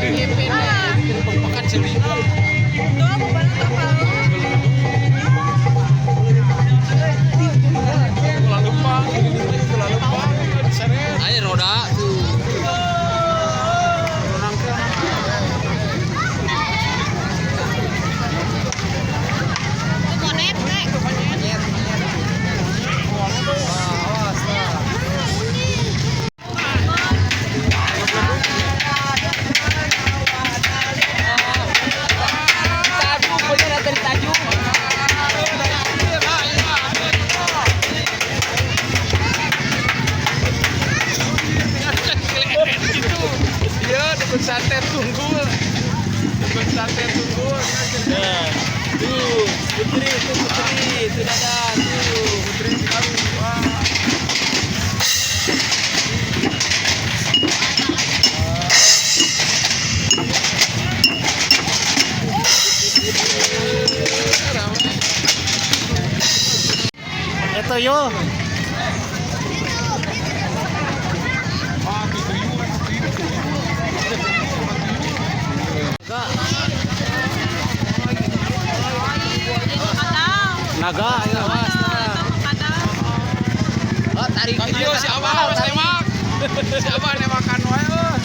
Makan 1.000. Ayo roda tuh. Monyet, Nek. Monyet, monyet. Wah, awas lah. Tajuk, bener dari tajuk. Iya, dukun santet tunggul. Dukun santet tunggul. Nah, tuh, putri, tuh putri, itu dadah, tuh. Putri sekali. Wah. Ito yo. Naga, ayo awas. Nah. Oh, tarik. Iya, si Abah awas tembak. Si Abah nembakan wae euy.